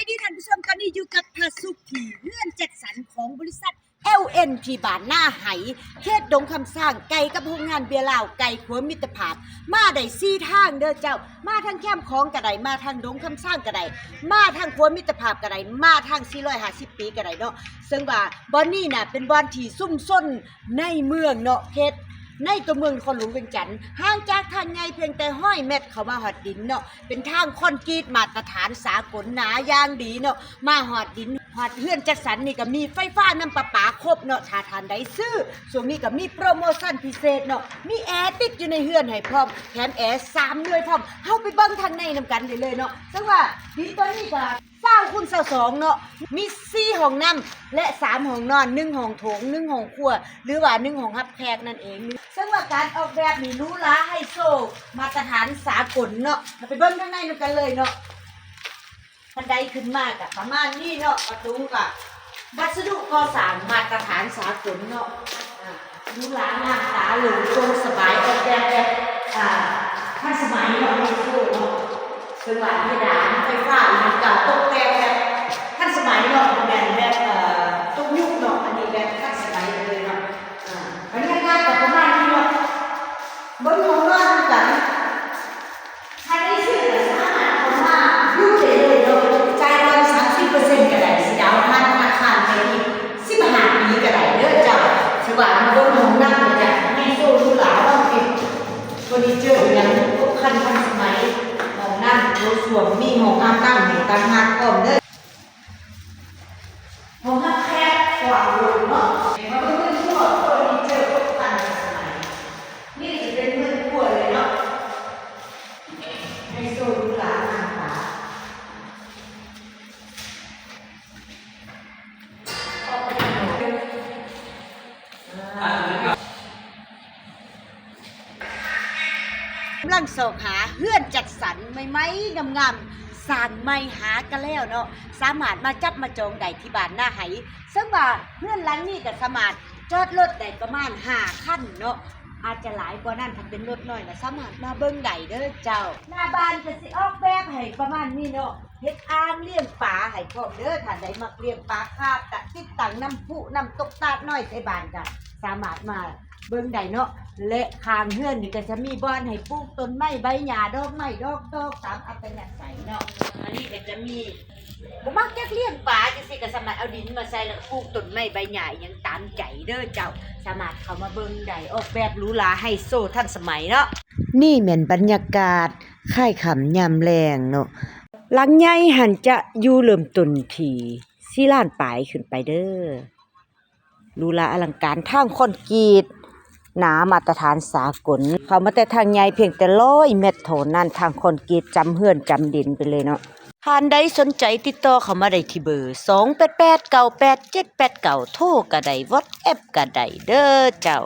ດີທ່ານຜູ້ຊົມ, ຕອນນີ້ຢູ່ກັບພະສຸກທີ່ເຮືອນຈັດສັນຂອງບໍລິສັດ ແອລ ເອັນ ພີ ບ້ານນາໄຫ ເຂດດົງຄຳຊ້າງ, ໃກ້ກັບໂຮງງານເບຍລາວ, ໃກ້ຂົວມິດຕະພາບ. ມາໄດ້ສີ່ທາງເດີເຈົ້າ, ມາທາງແຄມຂອງກໍໄດ້, ມາທາງດົງຄຳຊ້າງກໍໄດ້, ມາທາງຂົວມິດຕະພາບກໍໄດ້, ມາທາງສີ່ຮ້ອຍຫ້າສິບປີກໍໄດ້ເນາະ. ເຊິ່ງວ່າບ່ອນນີ້ນະ ເປັນບ່ອນທີ່ຊຸມຊົນ ໃນເມືອງເນາະ, ເຂດໃນຕົວເມືອງນະຄອນຫຼວງວຽງຈັນ, ຫ່າງຈາກທາງໃຫຍ່ພຽງແຕ່ຮ້ອຍແມັດເຂົ້າມາຮອດດິນເນາະ, ເປັນທາງຄອນກຣີດມາດຕະຖານສາກົນ, ໜາຢ່າງດີເນາະ, ມາຮອດດິນ ຮອດເຮືອນຈັດສັນນີ້ກໍມີໄຟຟ້ານ້ຳປະປາຄົບເນາະ. ຖ້າທ່ານໃດຊື້ ຊ່ວງນີ້ກໍມີໂປຣໂມຊັນພິເສດເນາະ, ມີແອຕິດຢູ່ໃນເຮືອນໃຫ້ພ້ອມ, ແຖມແອສາມໜ່ວຍພ້ອມ. ເຮົາໄປເບິ່ງທາງໃນນຳກັນໄດ້ເລີຍເນາະ. ເຊິ່ງວ່າດິນຕົວນີ້ກໍ ຊາວຄູນຊາວສອງເນາະ, ມີສີ່ຫ້ອງນ້ຳ ແລະ ສາມຫ້ອງນອນ, ໜຶ່ງຫ້ອງໂຖງ, ໜຶ່ງຫ້ອງຄົວ ຫຼືວ່າໜຶ່ງຫ້ອງຮັບແຂກນັ້ນເອງ. ເຊິ່ງວ່າການອອກແບບນີ້ຫຼູຫຼາໄຮໂຊ ມາດຕະຖານສາກົນເນາະ. ເຮົາໄປເບິ່ງທາງໃນນຳກັນເລີຍເນາະ. ຄັນໃດຂຶ້ນມາກະປະມານນີ້ເນາະ, ປະຕູກະ ວັດສະດຸກໍ່ສ້າງມາດຕະຖານສາກົນເນາະ, ອ່າ ຫຼູຫຼາງາມຕາ, ໂລ່ງໂປ່ງສະບາຍ, ອອກແບບແບບ ອ່າ ທັນສະໄໝເນາະ, ໄຮໂຊເນາະ. ເຊິ່ງວ່າເພດານໄຟຟ້າອີ່ຫຍັງກະຕົກແຕ່ງແບບທັນສະໄໝເນາະ, ບໍ່ແມ່ນແບບ ເອີ ຕົກຍຸກເນາະ, ອັນນີ້ແບບທັນສະໄໝເລີຍເນາະ. ອ່າ ບັນຍາກາດກະປະມານນີ້ເນາະ, ເບິ່ງຫ້ອງນອນນຳກັນ. ຖ້າໄດ້ຊື້ກໍສາມາດເຂົ້າມາຢູ່ໄດ້ເລີຍເນາະ, ຈ່າຍກ່ອນສາມສິບເປີເຊັນກໍໄດ້, ຊິດາວຜ່ານທະນາຄານໄປອີກສິບຫ້າປີກໍໄດ້ເດີເຈົ້າ. ຖືວ່າມາເບິ່ງຫ້ອງນ້ຳກໍຈະໄຮໂຊຫຼູຫຼາເນາະ, ເປັນເຟີນີເຈີອີ່ຫຍັງຄົບຄັນທັນສະໄໝ, ຫ້ອງນ້ຳໂຖສ້ວມ, ມີຫ້ອງອາບນ້ຳໃຫ້ຕ່າງຫາກພ້ອມເດີ. ຫ້ອງຮັບແຂກກວ້າງໂລ່ງເນາະ. ມາເບິ່ງເຮືອນຄົວ, ເຟີນີເຈີຄົບຄັນທັນສະໄໝ. ນີ້ຈະເປັນເຮືອນຄົວເລີຍເນາະ, ໄຮໂຊຫຼູຫຼາງາມຕາ. ກຳລັງຊອກຫາເຮືອນຈັດສັນໃໝ່ໆ ງາມໆ, ສ້າງໃໝ່ຫາກະແລ້ວເນາະ, ສາມາດມາຈັບມາຈອງໄດ້ທີ່ບ້ານນາໄຫ. ເຊິ່ງວ່າເຮືອນຫຼັງນີ້ກໍສາມາດຈອດລົດໄດ້ປະມານຫ້າຄັນເນາະ, ອາດຈະຫຼາຍກວ່ານັ້ນ, ຖ້າເປັນລົດນ້ອຍນະ ສາມາດມາເບິ່ງໄດ້ເດີເຈົ້າ. ໜ້າບ້ານກໍຊິອອກແບບໃຫ້ປະມານນີ້ເນາະ, ເຮັດອ່າງລ້ຽງປາໃຫ້ພ້ອມເດີ. ຖ້າໃດມັກລ້ຽງປາຄາບ ກະຕິດຕັ້ງນ້ຳພຸນ້ຳຕົກຕາດນ້ອຍໃສ່ບ້ານ ກະສາມາດມາເບິ່ງໄດ້ເນາະ. ແລະ ຂ້າງເຮືອນນີ້ກໍຈະມີບ່ອນໃຫ້ປູກຕົ້ນໄມ້ໃບຫຍ້າ ດອກໄມ້ດອກດອກຕາມອັດຕະຍະໄສເນາະ. ອັນນີ້ກໍຈະມີ ບໍ່ມັກຢາກລ້ຽງປາຈັ່ງຊີ້ ກໍສາມາດເອົາດິນມາໃສ່ ແລ້ວກໍປູກຕົ້ນໄມ້ໃບຫຍ້າອີ່ຫຍັງຕາມໃຈເດີເຈົ້າ. ສາມາດເຂົ້າມາເບິ່ງໄດ້, ອອກແບບຫຼູຫຼາໄຮໂຊທັນສະໄໝເນາະ. ນີ້ແມ່ນບັນຍາກາດຄ້າຍຄ່ຳຍາມແລງເນາະ. ຫຼັງໃຫຍ່ຫັ້ນຈະຢູ່ເລີ່ມຕົ້ນທີ່ສີ່ລ້ານປາຍຂຶ້ນໄປເດີ. ຫຼູຫຼາອະລັງການ, ທາງຄອນກຣີດໜາມາດຕະຖານສາກົນ, ເຂົ້າມາແຕ່ທາງໃຫຍ່ພຽງແຕ່ຮ້ອຍແມັດເທົ່ານັ້ນ, ທາງຄອນກຣີດຈຳເຮືອນຈຳດິນໄປເລີຍເນາະ. ທ່ານໃດສົນໃຈຕິດຕໍ່ເຂົ້າມາໄດ້ທີ່ເບີ ສອງແປດແປດ ເກົ້າແປດເຈັດແປດເກົ້າ, ໂທກະໄດ້ ວັອດແອັບກະໄດ້ເດີເຈົ້າ.